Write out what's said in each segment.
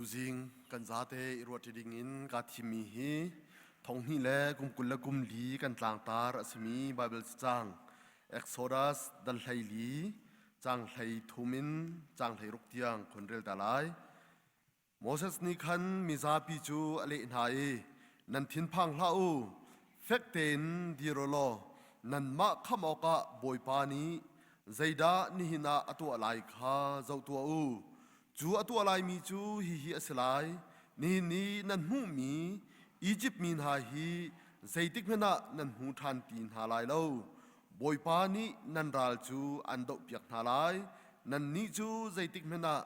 Tuzing kan zate i ruahṭi dingin kaa thimmi hi thonghnih le kum 24 kan tlangtar a simi Baibal cacang Exodus dal 14 caang 13 in caang 16 tiang khon rel ta lai. Moses nih khan mizapi cu a leh hna i, Nan thinphang hlah u, fek tein dir u law nanmah khamh awkah Bawipa nih zeidah nihin ah a tuah lai kha zoh tuah u. Cu a tuah laimi cu hihi a si lai: nihin i nan hmuhmi Izipt mi hna hi zeitikhmanh ah nan hmu ṭhan ti hna lai lo. Bawipa nih nan ral cu an dohpiak hna lai, nannih cu zeitikhmanh ah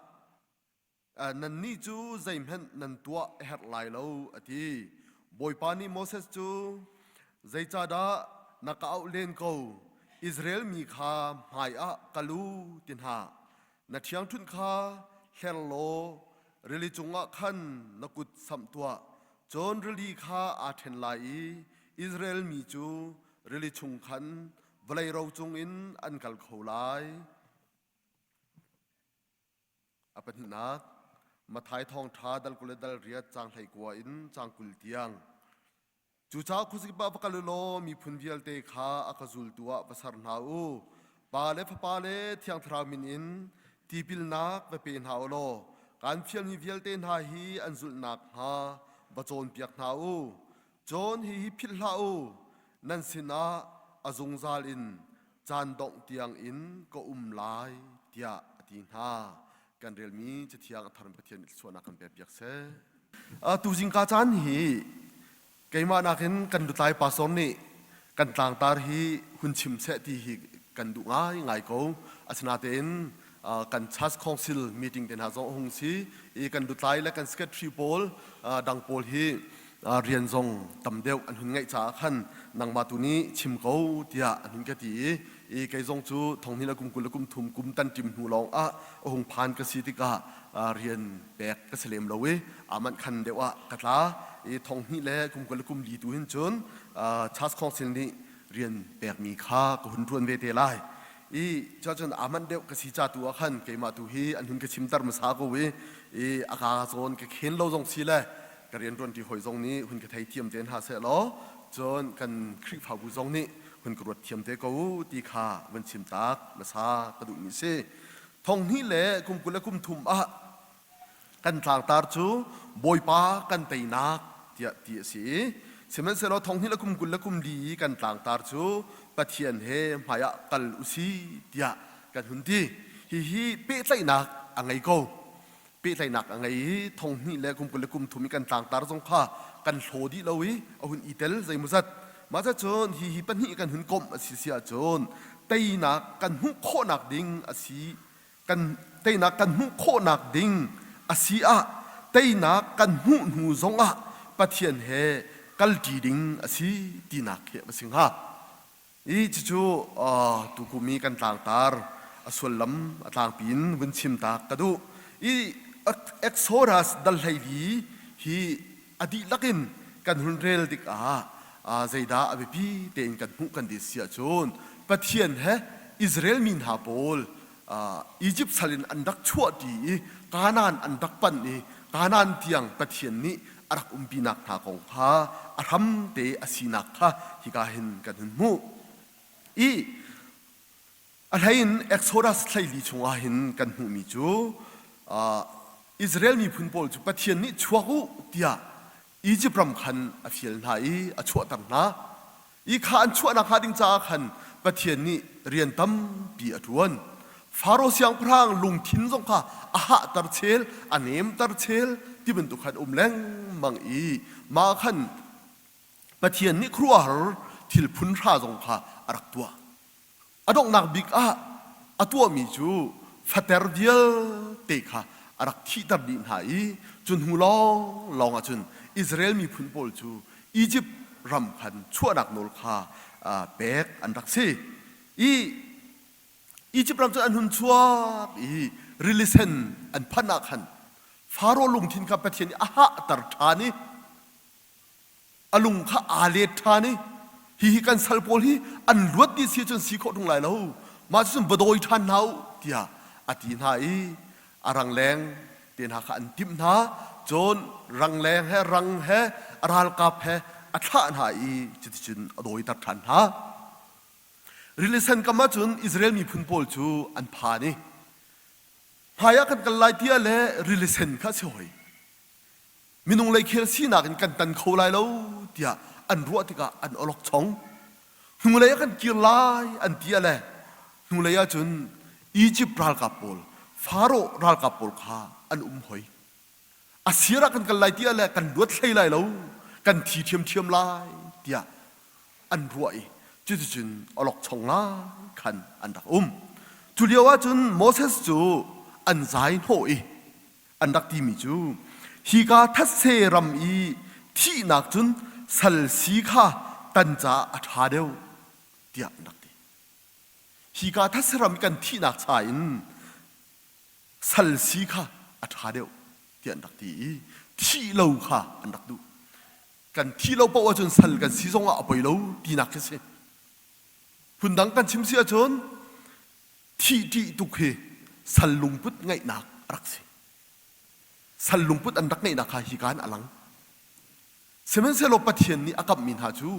Nannih cu zeihmanh nan tuah a herh lai lo, a ti. Bawipa nih Moses cu, Zeicahdah na ka auh len ko? Israel mi kha hmaiah kal u ti hna. Na ṭhiangṭhunh kha hler law rili cungah khan na kut samh tuah. Cun rili kha aa ṭhen lai i Israel mi cu rili chung khan vawlei ro cungin an kal kho lai. A pahnihnak, Matthai thawngṭha dal 20 le dal riat caang 19 in caang 20 tiang. Cucaah khuazakip ah va kal u law miphun vialte kha a ka zultu ah va ser hna u. Pa le Fapa le Thiang Thlarau min in tipilnak va pe hna u law kaan fialmi vialte hna hi an zulh nakhnga va cawnpiak hna u. Cun hihi philh hlah u, nan sinah a zungzal in caan dongh tiangin ka um lai tiah a ti hna. Kan relmi Cathiang a thar in Pathian nih thluachuahnak kan pekpiak seh. Tu zingka caan hi keimah nakin kan lutlai pastor nih kan tlangtar hi hun chim seh ti hi kan duh ngaingai ko. Asinain kan church council meeting te hna zong a hung si i kan lutlai le kan secretary pawl dang pawl hi rian zong tam deuh an hun ngeih caah khan nangmah tu nih chim ko tiah an hun ka ti i kei zong cu thonghnih le kum 23 kum tan ṭim hnu lawng ah a hung phan ka si tikah rian pek ka si lem lo i manh khan deuh ah ka tla i thonghnih le kum 24 tu hin cun church council nih rian pekmi kha ka hun ṭuan ve te lai i cuahcun aa manh deuh ka si ca tu ah khan keimah tu hi an hun ka chimter hmasa ko i i a ka zawn ka khen lo zong si le ka rianṭuanṭi hawi zong nih hun ka theithiam te hna seh law cun kan Khrihfabu zong nih hun ka ruat thiam te ko u ti kha van chim tak hmasa ka duhmi si. Thonghnih le kum 23 ah kan tlangtar cu Bawipa kan teinak tiah ti a si i sihmanhsehlaw thonghnih le kum 24 i kan tlangtar cu Pathian he hmaiah kal u si tiah kan hun ti. Hihi pehtlaihnak a ngei ko. Pehtlaihnak a ngei i thonghnih le kum 23 i kan tlangtar zong kha kan hlaw dih lo i a hun i tel zeimawzat. Mah cun hihi pahnih kan hun komh a si si ahcun teinak kan hmuh khawhnak ding a si kan teinak kan hmuh khawhnak ding a si ah teinak kan hmuh hnu zongah Pathian he kalṭi ding a si tinak khi a si hnga. I cucu tukum i kan tlangtar a sullam a tlangpi in vun chim tak ka duh. I Exodus dal 14 hi a dihlak in kan hun rel tikah zeidah a biapi tein kan hmuh kan ti si ahcun Pathian he Israel mi hna pawl Izipt sal in an rak chuahṭi i Kanaan an rak panh i Kanaan tiang Pathian nih a rak umpinak hna kong kha a hramte a sinak kha hika hin kan hun hmuh. I a hleiin Exodus 14 chungah hin kan hmuhmi cu Israel miphun pawl cu Pathian nih chuak u tiah Izipt ram khan a fial hna i a chuahter hna. I kha an chuahnak hnga ding caah khan Pathian nih rian tampi a ṭuan. Faro siangpahrang lungthin zong kha a hahter chel, a nemter chel ti bantuk khan um lengmang i mah khan Pathian nih khuaruahhar thil phun hra zong kha a rak tuah. A donghnak bik ah a tuahmi cu fater vialte kha a rak thihter dih hna i cu hnu lawnglawng ah cun Israel miphun pawl cu Izipt ram khan chuahnak nawl kha pek an rak si. I Izipt ram cu an hun chuak i Rili Sen an phanh ah khan Faro lungthin kha Pathian nih a hahter ṭhan i a lung kha aa let ṭhan i hihi kan sal pawl hi an luat dih si cun si khawh ṭung lai lo mah cucun va dawi ṭhan hna u tiah a ti hna i a rangleng. te hna kha an timh hna. Cun rangleng he rang he a ralkap he a thlah hna i cuticun a dawiter ṭhan hna. Rili Sen kam ah cun Israel miphun pawl cu an phan i hmai ah kan kal lai tiah le Rili Sen kha a si hoi. Minung lei khel sinak in kan tan kho lai lo tiah an ruah tikah an awlokchong. Hnulei ah kan kir lai an ti ah le hnulei ah cun Egypt ralkap pawl, Faro ralkap pawl kha an um hoi. A sir ah kan kal lai ti ah le kan luat hlei lai lo, kan thi ṭhiamṭhiam lai tiah an ruah i cuticun awlokchong ngai khan an rak um. Cu lio ah cun Moses cu an zai hnawh i an rak timi cu hika thatse ram i thihnak cun sal si kha tan caah a ṭha deuh tiah an rak ti. Hika thatse ram i kan thihnak cha in sal si kha a ṭha deuh tiah an rak ti i thih lo kha an rak duh. Kan thih lo paoh ahcun sal kan si zongah a poi lo tinak khi si. Phundang kan chim si ahcun thih ṭih tuk hi sal lungput ngeihnak a rak si. Sal lungput an rak ngeihnak kha hika in a lang. Sihmanhsehlaw Pathian nih a kamhmi hna cu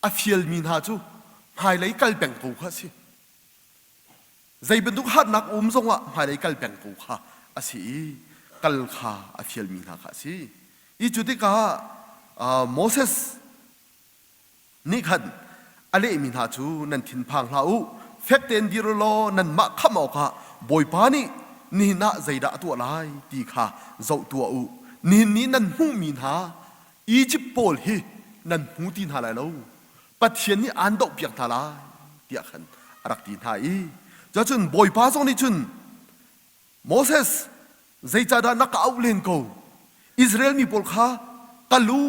a fialmi hna cu hmailei kal peng ko kha a si. Zei bantuk harnak um zongah hmailei kal peng ko kha a si i kal kha a fialmi hna kha a si. I cu tikah Moses nih khan a lehmi hna cu nan thinphang hlah u, fek tein dir u law nanmah khamh awkah Bawipa nih nihin ah zeidah a tuah lai ti kha zoh tuah u. Nihin ni nan hmuhmi hna Izipt pawl hi nan hmu ti hna lai lo. Pathian nih aan dohpiak hna lai tiah khan a rak ti hna i cuacun Bawipa zong nih cun Moses zeicahdah na ka auh len ko? Israel mi pawl kha kal u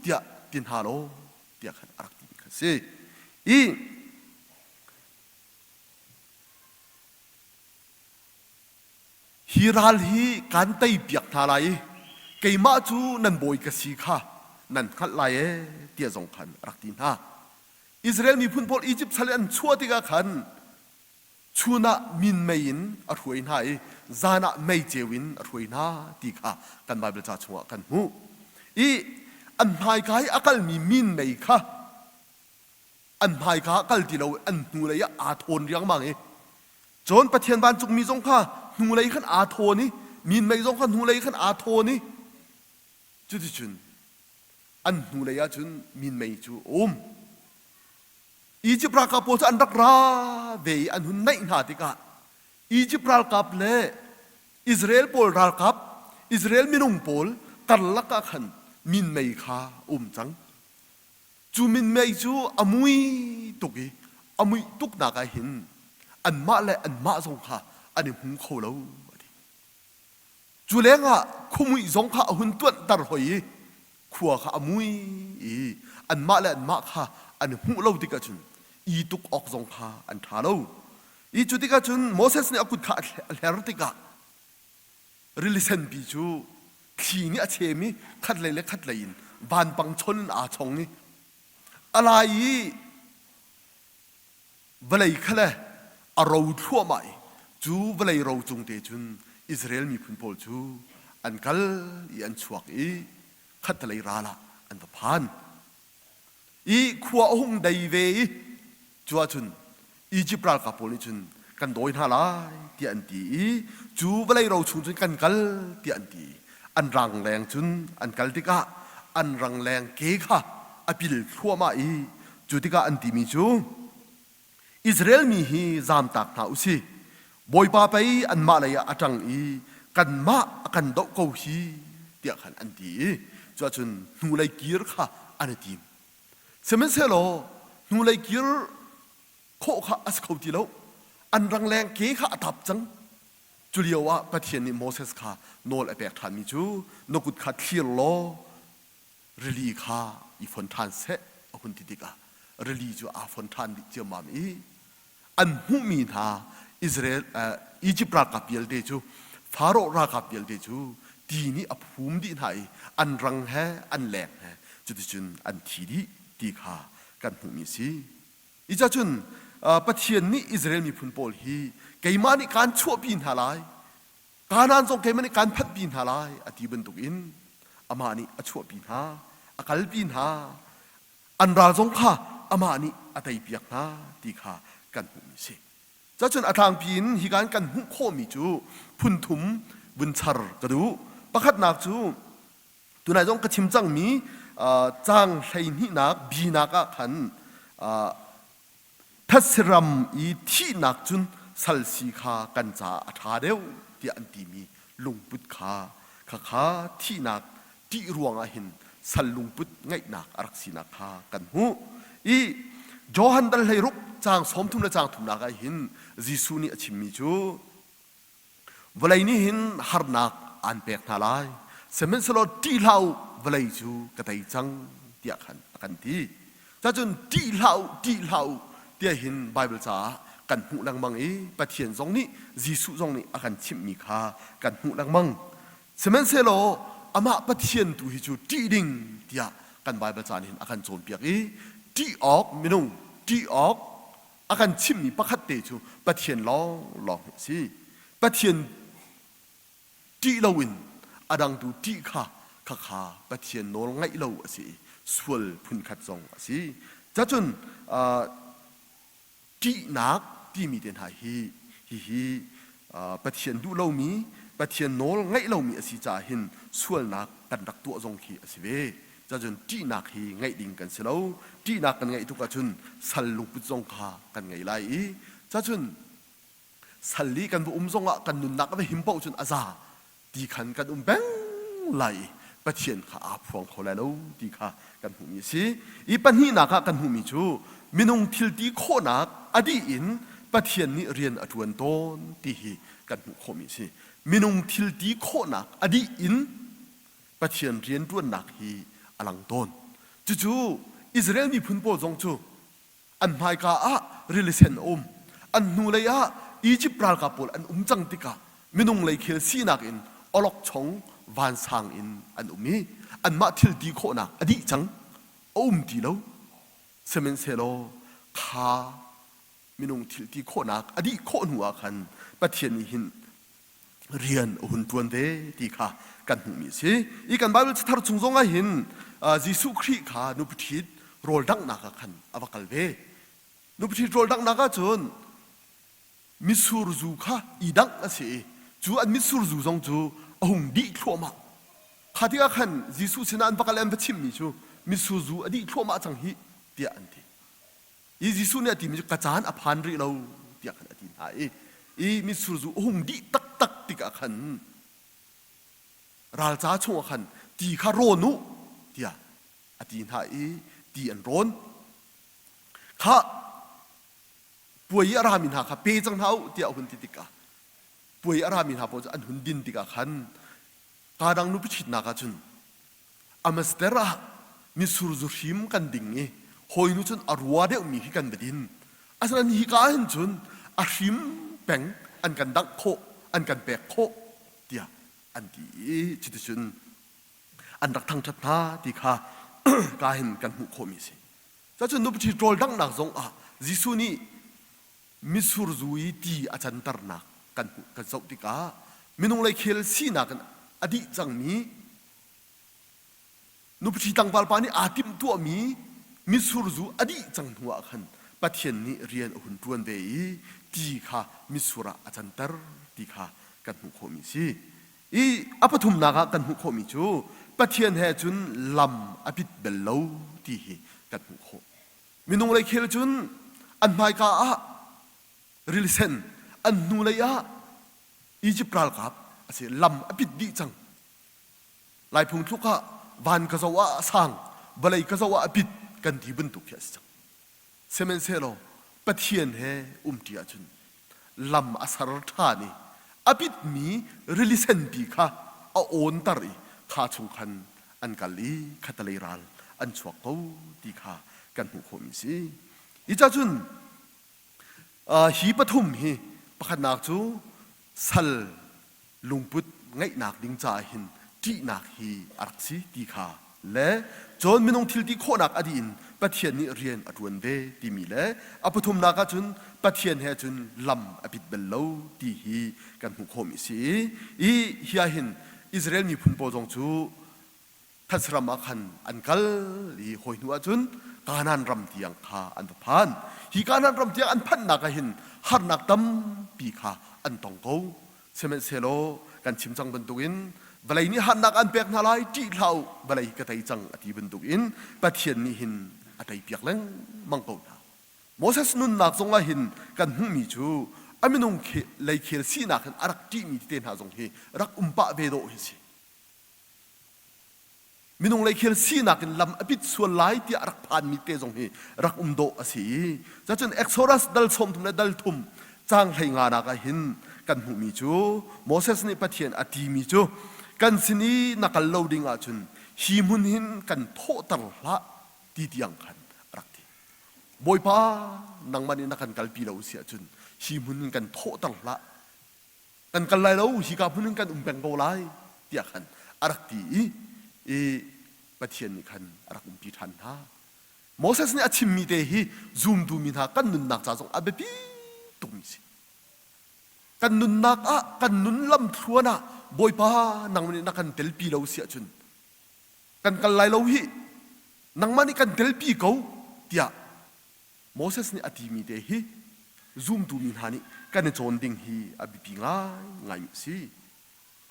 tiah ti hna law tiah khan a rak timi kha a si. I hi ral hi kaan teipiak hna lai i keimah cu nan bawi ka si kha nan hngalh lai ee tiah zong khan a rak ti hna. Israel miphun pawl Izipt sal in an chuah tikah khan chun ah minmei in a hruai hna i zan ah meiceu in a hruai hna ti kha kan Baibal ca chungah kan hmuh. I an hmaika i a kalmi minmei kha an hmaika ah kal ti lo an hnulei ah aa thawn riangmang i cun Pathian vancungmi zong kha hnulei khan aa thawn i minmei zong kha hnulei khan aa thawn i cuticun an hnulei ah cun minmei cu a um. Izipt ralkap pawl cu an rak ra ve i an hun naih hna tikah Izipt ralkap le Israel pawl ralkap, Israel minung pawl karlak ah khan minmei kha a um cang. Cu minmei cu a mui tuk i a muih tuknak ah hin anmah le anmah zong kha an i hmu kho lo a ti. Cu lengah khuamuih zong kha a hun tuanhter hoi i khua kha a mui i anmah le anmah kha an i hmuh lo tikah cun i tuk awk zong kha an ṭha lo. I cu tikah cun Moses nih a kut kha a hler tikah rili senpi cu thli nih a chem i khatlei le khatlei in vanpang chon in aa chong i a lai i vawlei kha le a ro thluahmah i cu vawlei ro cung te cun Israel miphun pawl cu an kal i an chuak i khattelei ral ah an va phan. I khua a hung dei ve i cu ahcun Izipt ralkap pawl nih cun kan dawi hna lai tiah an ti i cu vawlei ro chung cun kan kal tiah an ti. An rangleng cun an kal tikah an rangleng ke kha a pil thluahmah i cu tikah an timi cu Israel mi hi zamtak hna u si Bawipa pei anmah lei ah a ṭang i kanmah a kan doh ko hi tiah khan an ti i cuahcun hnulei kir kha an i tim. Sihmanhsehlaw hnulei kir khawh kha a si kho ti lo. An rangleng ke kha a tap cang. Cu lio ah Pathian nih Moses kha nawl a pek ṭhanmi cu na kut kha thlir law rili kha i fon ṭhan seh a hun ti tikah rili cu aa fon ṭhan dih ciammam i an hmuhmi hna Israel Egypt ralkap vialte cu Faro ralkap vialte cu ti nih a phum dih hna i an rang he an leng he cuticun an thi dih ti kha kan hmuhmi a si. Ica cun Pathian nih Israel miphun pawl hi keimah nih kaan chuahpi hna lai. Kanaan zong keimah nih kaan phanhpi hna lai a ti bantukin amah nih a chuahpi hna, a kalpi hna, an ral zong kha amah nih a teipiak hna ti kha kan hmuhmi a si. Cacun a tlangpi in hika in kan hmuh khawhmi cu phun thum vun char ka duh. Pakhatnak cu tunai zong ka chim cangmi caang hleihnihnak binak ah khan Thatseram i thihnak cun sal si kha kan caah a ṭha deuh tiah an timi lungput kha khakha thihnak ṭih ruangah hin sal lungput ngeihnak a rak sinak kha kan hmuh. I Johan dal 16 caang 30 le caang thumnak ah hin Jesuh nih a chimmi cu Vawlei nih hin harnak aan pek hna lai, sihmanhsehlaw ṭih hlah u, vawlei cu ka tei cang, tiah khan a kan ti. Cacun ṭih hlah u, ṭih hlah u, tiah hin Baibal caah kan hmuh lengmang i Pathian zong nih Jesuh zong nih a kan chimhmi kha kan hmuh lengmang. Sihmanhsehlaw amah Pathian tu hi cu ṭih ding tiah kan Baibal ca nih hin a kan cawnpiak i ṭih awk minung ṭih awk a kan chimhmi pakhat te cu Pathian lawnglawng hi a si. Pathian ṭih loin a dangtu ṭih kha khakha Pathian nawl ngaih lo a si i sual phunkhat zong a si. Cacun ṭihnak timi te hna hi hihi Pathian duh lomi, Pathian nawl ngaih lomi a si caah hin sualnak kan rak tuah zong khi a si ve. Cacun ṭihnak hi ngeih ding kan si lo. Ṭihnak kan ngeih tuk ahcun sal lungput zong kha kan ngei lai i cacun sal i kan va um zongah kan nunnak a va him paoh cun a za ti khan kan um peng lai i Pathian kha aa phuang kho lai lo ti kha kan hmuhmi a si. I pahnihnak ah kan hmuhmi cu minung thil ti khawhnak a dih in Pathian nih rian a ṭuan tawn ti hi kan hmuh khawhmi a si. Minung thil ti khawhnak a dih in Pathian rianṭuannak hi a lang tawn. Cucu Israel miphun pawl zong cu an hmaika ah rili sen a um. An hnulei ah Egypt ralkap pawl an um cang tikah minung lei khel sinak in awlokchong vansang in an um i anmah thil ti khawhnak a dih cang. A um ti lo. Sihmanhsehlaw kha minung thil ti khawhnak a dih khawh hnu ah khan Pathian nih hin rian a hun ṭuan ve ti kha kan hmuhmi a si. I kan Baibal cathar chung zong ah hin Jesuh Khrih kha nupi ṭhit rawl danghnak ah khan a va kal ve. Nupi ṭhit rawl danghnak ah cun mitsur zu kha i dangh a si i cu an mitsur zu zong cu a hung dih thluahmah. Kha tikah khan Jesuh sinah an va kal i an va chimhmi cu mitsur zu a dih thluahmah cang hih tiah an ti. I Jesuh nih a timi cu ka caan a phan rih lo tiah khan a ti hna i i mitsur zu a hung dih taktak tikah khan ralca chungah khan ti kha rawn u tiah a ti hna i ti an rawn. Kha puai i a rami hna kha pe cang hna u tiah a hun ti tikah puai i a rami hna pawl cu an hun din tikah khan kaa dang nupi ṭhitnak ah cun Amaster ah mitsur zu hrim kan ding i hawinu cun a rua deuhmi khi kan va din. Asinain hika ah hin cun a hrim peng an kan dangh khawh, an kan pek khawh tiah an ti i cuticun an rak thangṭhat hna ti kha ka hin kan hmuh khawhmi a si. Cucun nupi ṭhi rawl danghnak zong ah Jesuh nih mitsur zu i ti a canternak kan hmuh kan zoh tikah minung lei khel sinak in a dih cangmi Nupi tlangval pa nih aa timhtuahmi mitsur zu a dih cang hnuah khan Pathian nih rian a hun ṭuan ve i ti kha mitsur ah a canter ti kha kan hmuh khawhmi a si. I a pathumnak ah kan hmuh khawhmi cu Pathian he cun lam a pit bel lo ti hi kan hmuh khawh. Minung lei khel cun an hmaika ah rili sen, an hnulei ah Izipt ralkap a si, lam a pit dih cang. Lai phungthluk ah van ka zoh ah a sang, vawlei ka zoh ah a pit kan ti bantuk khi a si cang. Sihmanhsehlaw Pathian he umṭi ahcun lam a ser ṭhan i a pitmi rili senpi kha a awnter i kha chung khan an kal i khatalei ral an chuak ko ti kha kan hmuh khawhmi a si. Hi cacun hi pathum hi pakhatnak cu sal lungput ngeihnak ding caah hin ṭihnak hi a rak si ti kha. le cun minung thil ti khawhnak a dih in Pathian nih rian a ṭuan ve timi le a pathumnak ah cun Pathian he cun lam a pit bal lo ti hi kan hmuh khawhmi a si i hi ah hin Israel miphun pawl zong cu Thatsaram ah khan an kal i hawi hnu ahcun Kanaan ram tiang kha an va phan. Hi Kanaan ram tiang an phanhnak ah hin harnak tampi kha an tong ko. Sihmanhsehlaw kan chim cang bantukin vawlei nih harnak an pek hna lai, ṭih hlah u, vawlei ka tei cang a ti bantukin Pathian nih hin a teipiak lengmang ko hna. Moses nunnak zongah hin kan hmuhmi cu a minung leikhel sinak hin a rak ṭihmi tete hna zong hi rak um pah ve dawh hi si. Minung leikhel sinak in lam a pit sual lai tiah a rak phanmi te zong hi rak um dawh a si i cacun Exodus dal 30 le dal thum caang 15 nak ah hin kan hmuhmi cu Moses nih Pathian a timi cu kan sin i na kal lo ding ahcun hi hmun hin kan thawhter hlah ti tiang khan a rak ti. Bawipa nangmah nih na kan kalpi lo si ahcun hi hmun hin kan thawhter hlah kan kal lai lo hika hmun in kan um peng ko lai tiah khan a rak ti i i Pathian nih khan a rak umpi ṭhan hna. Moses nih a chimmi te hi zumtu mi hna kan nunnak ca zong a biapi tukmi si. Kan nunnak ah kan nun lam thluan ah Bawipa nang nih na kan telpi lo si ahcun kan kal lai lo hi nangmah nih kan telpi ko tiah Moses nih a timi te hi zumtu mi hna nih kan i cawn ding hi a biapi ngaingaimi a si.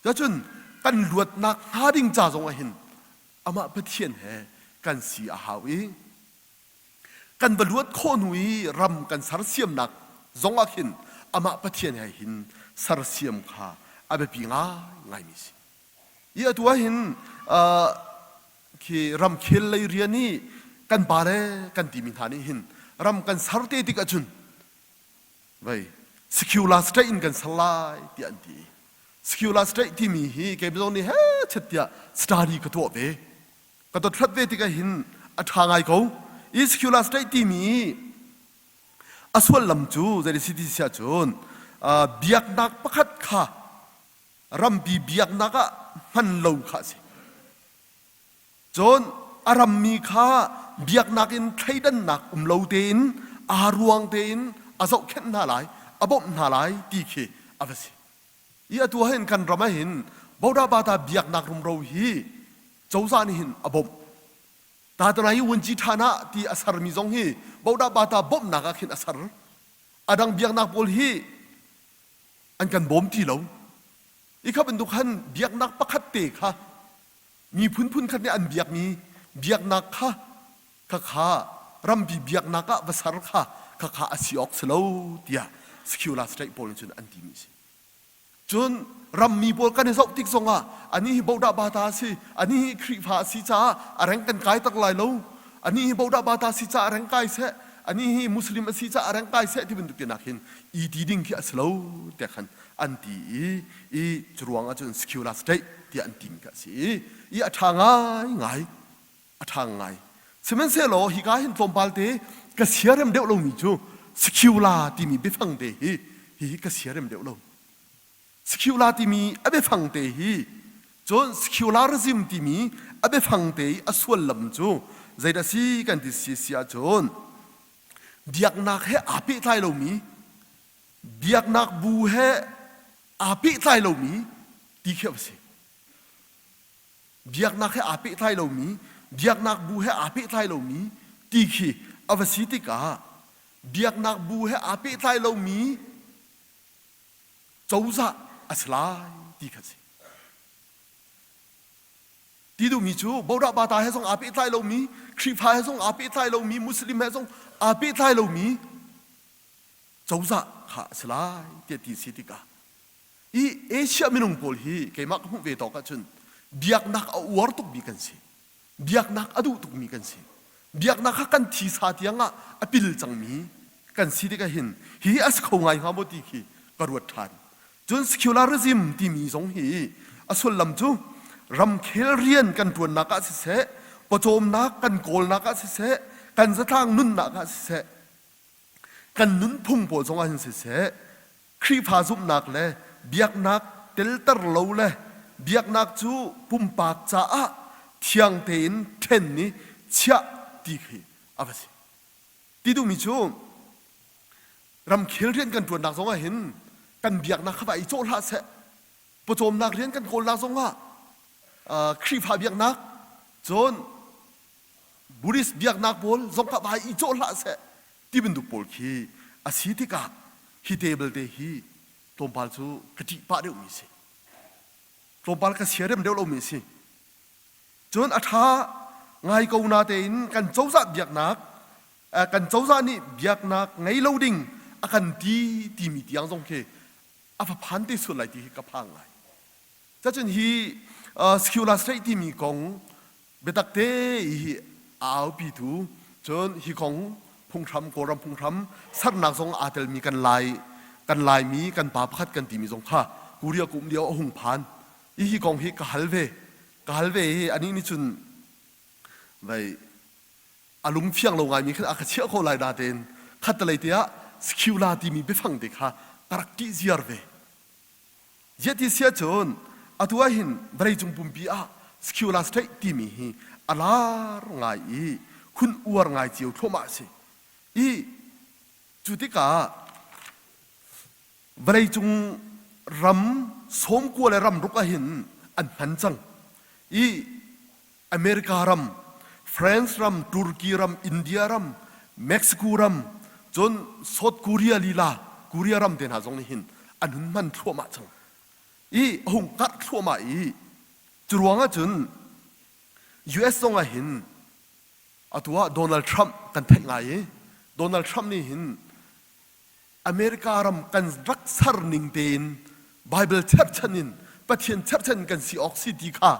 Cacun kan luatnak hnga ding ca zong ah hin amah Pathian he kan si a hau i kan va luat khawh hnu i ram kan sersiamnak zong ah khin amah Pathian he hin sersiam kha a biapi ngaingaimi a si. I atu ah hin khi ramkhel lei rian i kan pa le kan timi hna nih hin ram kan ser te tik ahcun vei secular state in kan ser lai tiah an ti. Secular state timi hi kei zong nih he chet tiah study ka tuah ve. Ka dothlat ve tikah hin a ṭha ngai ko. I secular state timi a suallam cu zei si ti si ahcun biaknak pakhat kha rampi biaknak ah hman lo kha a si. Cun a rammi kha biaknak in thleidannak um lo tein aa ruang tein a zohkhenh hna lai, a bawmh hna lai ti khi a va si. I atu ah hin kan ram ah hin Bodhabata biaknak rumro hi cozah nih hin a bawmh. Tatanayi Wunci Thana ti a sermi zong hi Bodhabata bawmhnak ah khin a ser. A dang biaknak pawl hi an kan bawm ti lo. I kha bantuk khan biaknak pakhat te kha miphun phunkhat nih an biakmi biaknak kha khakha rampi biaknak ah va ser kha khakha a si awk si lo tiah secular state pawl nih cun an timi a si. Cun rammi pawl kan i zoh tik zongah anih hi bodah bata a si, anih hi Khrihfa a si caah a reng kan kai tak lai lo, anih hi bodah bata a si caah a reng kai seh, anih hi Muslim a si caah a reng kai seh ti bantuk tinak hin i ti ding khi a si lo tiah khan an ti i i curuang ahcun secular state tiah an timi kha a si i i a ṭha ngaingai a ṭha ngai sihmanhsehlaw hika hin tlawmpal te ka siarem deuh lomi cu secular timi biafang te hi hihi ka siarem deuh lo secular timi a biafang te hi cun secularism timi a biafang te i a suallam cu zeidah si kan ti si si ahcun biaknak he aa pehtlai lomi biaknak bu he aa pehtlai lomi ti khi a si. Biaknak he aa pehtlai lomi, biaknak bu he aa pehtlai lomi ti khi a va si tikah biaknak bu he aa pehtlai lomi cozah a si lai ti kha a si. Ti duhmi cu Bodah Bata he zong aa pehtlai lomi, Khrihfa he zong aa pehtlai lomi, Muslim he zong aa pehtlai lomi cozah kha a si lai tiah ti si tikah i Asia minung pawl hi keimah ka hmuh ve tawk ahcun biaknak a uar tukmi kan si biaknak a duh tukmi kan si biaknak kha kan thisa tiang ah a pil cangmi kan si tikah hin hi a si kho ngai hnga maw ti khi ka ruat ṭhan cun secularism timi zong hi a sullam cu ramkhel rian kan ṭuannak ah siseh pawcawmnak kan kawlnak ah siseh kan zatlang nunnak ah siseh Kan nunphung pawl zongah hin siseh, Khrihfa zumhnak le biaknak telter lo le biaknak cu pumpak caah thiang tein ṭhen i chiah ti khi a va si. Ti duhmi cu ramkhel rian kan ṭuannak zong ah hin kan biaknak kha va i cawh hlah seh. Pawcawmnak rian kan kawlnak zong ah Khrihfa biaknak cun Buddhist biaknak pawl zong kha vai i cawh hlah seh ti bantuk pawl khi a si tikah hi table te hi tlawmpal cu ka ṭih pah deuhmi si. Tlawmpal ka siarem deuh lomi si. Cun a ṭha ngai ko na tein kan cozah biaknak kan cozah nih biaknak ngei lo ding a kan ti timi tiang zong khi a va phan te sual lai ti hi ka phang ngai. Cacun hi secular state timi kong biatak te i a aupitu cun hi kong phunghram Kawlram phunghram sernak zong aa telmi kan lai kan Laimi kan pa pakhat kan timi zong kha Korea ka um lio a hung phan i hi kong hi ka hal ve ka hal ve i anih nih cun vei a lung fiang lo ngaimi khan a ka chiah ko lai natein khattelei te ah secular timi biafang te kha ka rak ṭih ziar ve. Ziah ti si ahcun atu ah hin vawleicung pumpi ah secular state timi hi a lar ngai i hun uar ngai cio thluahmah a si. I cu tikah vawleicung ram sawmkua le ram ruk ah hin an hman cang. I America ram, France ram, Turkey ram, India ram, Mexico ram, cun South Korea lila, Korea ram te hna zong nih hin an hun hman thluahmah cang. I a hung karh thluahmah i cu ruang ahcun US zong ah hin atu ah Donald Trump kan theih ngai i Donald Trump nih hin America ram kan rak ser ning tein Bible cherhchan in Pathian cherhchan in kan si awk si ti kha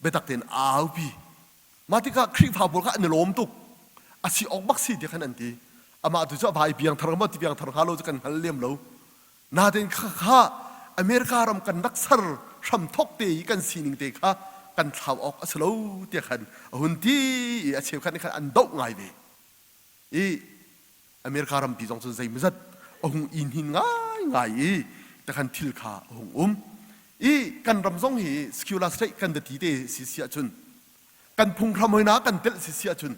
biatak tein aa aupi. Mah tikah Khrihfa pawl kha an i lawm tuk. A si awk bak si ti khan an ti. Amah tu cu a vai piangthar maw ti piangthar hnga lo cu kan hngal lem lo. Nain kha kha America ram kan rak ser hram thok te i kan sining te kha kan thlau awk a si lo tiah khan a hun ti i a cheukhat nih khan an doh ngai ve. I America rampi zong cu zeimawzat a hung i hnin ngaingai i takhan thil kha a hung um. I kan ram zong hi secular state kan va ti te si si ahcun kan phunghram hoina kan telh si si ahcun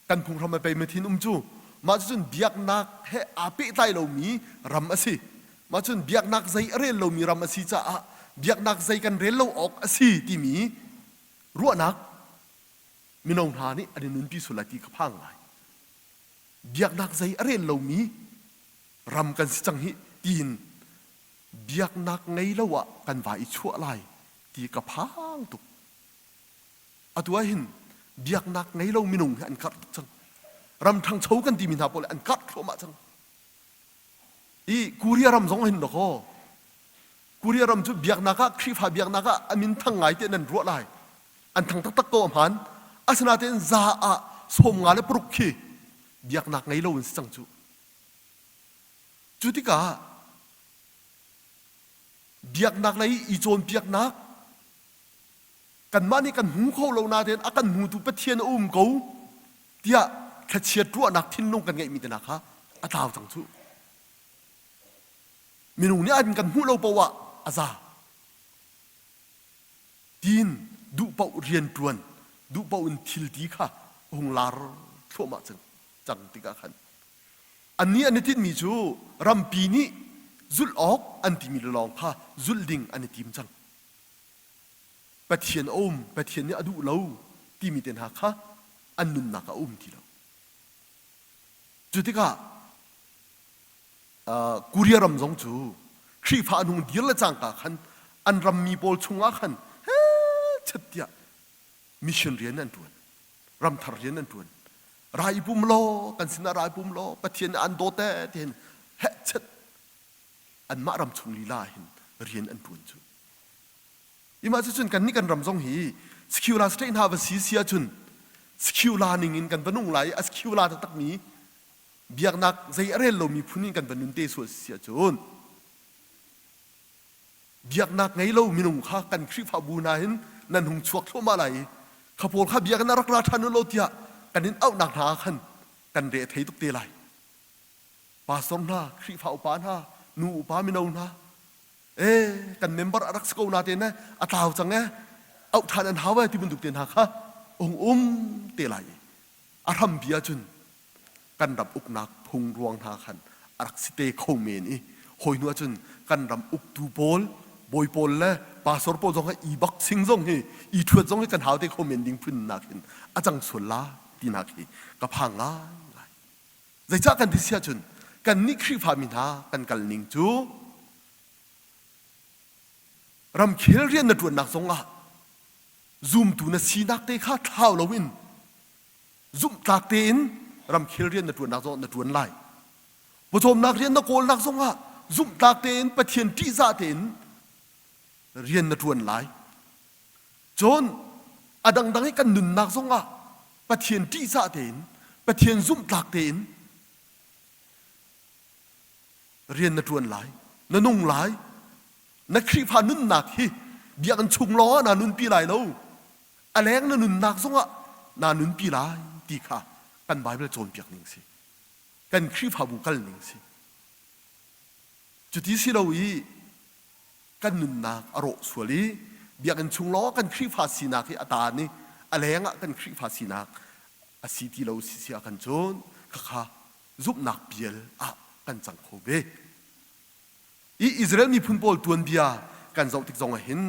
kan phunghram a pei mathin um cu mah cucun biaknak he aa pehtlai lomi ram a si. Mah cun biaknak zei a rel lomi ram a si caah biaknak zei kan rel lo awk a si timi ruahnak mino hna nih an i nunpi sual lai ti ka phang ngai. Biaknak zei a rel lomi ram kan si cang hi tiin biaknak ngei lo ah kan va i chuah lai ti ka phang tuk. Atu ah hin biaknak ngei lo minung hi an karh tuk cang. Ram ṭhangcho kan timi hna pawl an karh thluahmah cang. I Korea ram zong hin dakaw Korea ram cu biaknak ah Khrihfa biaknak ah a min thang ngai te nan ruah lai. An thang taktak ko a hmaan. Asinain za ah 56 khi biaknak ngei lo in si cang cu. Cu tikah biaknak lei i cawnpiaknak kanmah nih kan hmu kho lo nain a kan hmutu Pathian a um ko tiah thlachiat ruahnak thinlung kan ngeihmi te hna kha a tlau cang cu. Minung nih an kan hmuh lo paoh ah a za. Tiin duh paoh rian ṭuan, duh paoh in thil ti kha a hung lar thluahmah cang, cang tikah khan annih an i tinhmi cu rampi nih zulh awk an timi lawng kha zulh ding an i tim cang. Pathian a um, Pathian nih a duh lo timi te hna kha an nunnak ah a um ti lo. Cu tikah Korea ram zong cu Khrihfa an hung dir le cangka khan an rammi pawl chungah khan chet tiah mission rian an ṭuan ramthar rian an ṭuan ra i pum law kan sinah ra i pum law Pathian nih an dawt ee tihin heh chet anmah ram chung lila hin rian an ṭuan cu Imah cucun kannih kan ram zong hi secular state hna va si si ahcun secular ning in kan va nung lai i a secular taktakmi biaknak zei a rel lomi phun in kan va nun te sual si ahcun biaknak ngei lo minung kha kan Khrihfabu hna hin nan hung chuak thluahmah lai i kha pawl kha biakinn ah rak ra ṭhan u law tiah kan in auhnak hna ah khan kan re a thei tuk te lai. Pastor hna, Khrihfa upa hna, nu upa mino hna, ee kan member a rak si ko na te ne a tlau cang e. Auh ṭhan an hau ai ti bantuk te hna kha ung um te lai i a hrampi ahcun kan ram uknak phung ruang hna khan a rak si te kho men i hawi hnu ahcun kan ram uktu pawl bawi pawl le pastor pawl zong hi i bak sing zong hi i ṭhuat zong hi kan hau te kho men ding phun nak hin a cang sual la tinak hi ka phang ngaingai. Zeicah kan ti si ahcun kannih Khrihfami hna kan kal ning cu ramkhel rian na ṭuannak zongah zumtu na sinak te kha thlau loin zumhtlak tein ramkhel rian na ṭuannak zongah na ṭuan lai. Pawcawmnak rian na kawlnak zongah zumhtlak tein Pathian ṭihzah tein rian na ṭuan lai. Cun a dangdang i kan nunnak zongah Pathian ṭihzah tein, Pathian zumhtlak tein rian na ṭuan lai, na nung lai. Na Khrihfa nunnak hi biakinn chung lawngah naa nunpi lai lo. A leng na nunnak zongah naa nunpi lai ti kha kan Baibal cawnpiak ning si. Kan Khrihfabu kal ning si. Cuti si lo i kan nunnak a rawh sual i biakinn chung lawng kan Khrihfa sinak hi a taan i a leng ah kan Khrihfa sinak a si ti lo si si ah kan cun khakha zumhnak pial ah kan cang kho ve. I Israel miphun pawl tuanbia kan zoh tik zong ah hin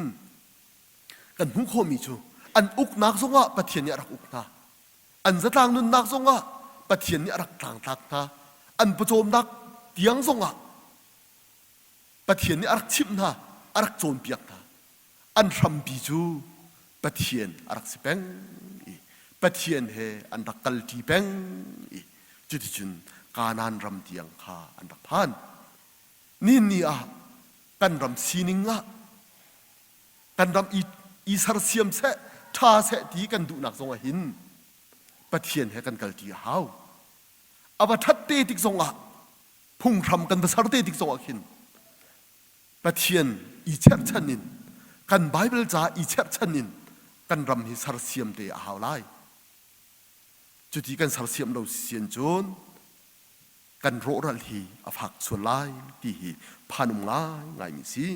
kan hmuh khawhmi cu an uknak zongah Pathian nih a rak uk hna. An zatlang nunnak zongah Pathian nih a rak tlangtlak hna. An pawcawmnak tiang zongah Pathian nih a rak chimh hna, a rak cawnpiak hna. An hrampi cu Pathian a rak si peng i Pathian he an rak kalṭi peng i cuticun Kanaan ram tiang kha an rak phan. Nihin ni ah kan ram sining ah kan ram i, i sersiam seh, ṭha seh ti kan duhnak zong ah hin Pathian he kan kalṭi a hau. A va ṭhat te tik zongah phunghram kan va ser te tik zongah khin Pathian i cherhchan in kan Bible ca i cherhchan in kan ram hi sersiam te a hau lai. Cuti kan sersiam lo sian cun kan rawhral hi a fak sual lai ti hi phan um ngai ngaimi si.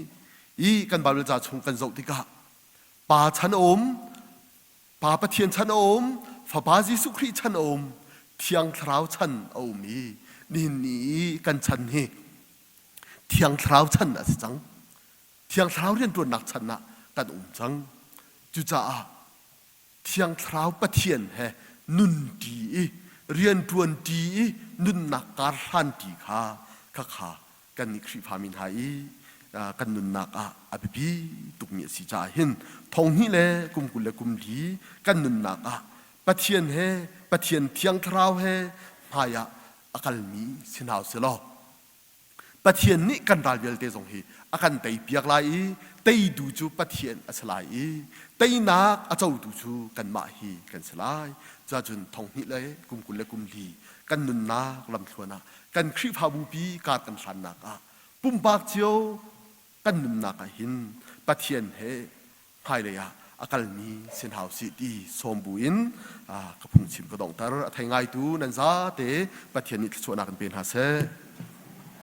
I kan Bible ca chung kan zoh tikah pa chan a um, Pa Pathian chan a um, Fapa Jesuh Khrih chan a um, Thiang Thlarau chan a um i nihin ni i kan chan hi Thiang Thlarau chan a si cang. Thiang Thlarau rianṭuannak chan ah kan um cang. Cucaah Thiang Thlarau Pathian he nunṭi i rianṭuanṭi i nunnak kar hlanṭi kha khakha kannih Khrihfami hna i kan nunnak ah a biapi tukmi a si caah hin thonghnih le kum 20 le kum li kan nunnak ah Pathian he Pathian Thiang Thlarau he hmai ah a kalmi si hna usih law Pathian nih kan ral vialte zong hi a kan teipiak lai i teitu cu Pathian a si lai i teinak a cotu cu kanmah hi kan si lai. Cuahcun thonghnih le kum 20 le kum li kan nunnak lamthluan ah kan Khrihfabu pi kar kan hlannak ah pumpak cio kan nunnak ah hin Pathian he hmailei ah a kalmi si hna usih ti sawm bu in ka phungchim ka donghter. A thei ngaitu nan zate Pathian nih thluachuahnak in pe hna seh.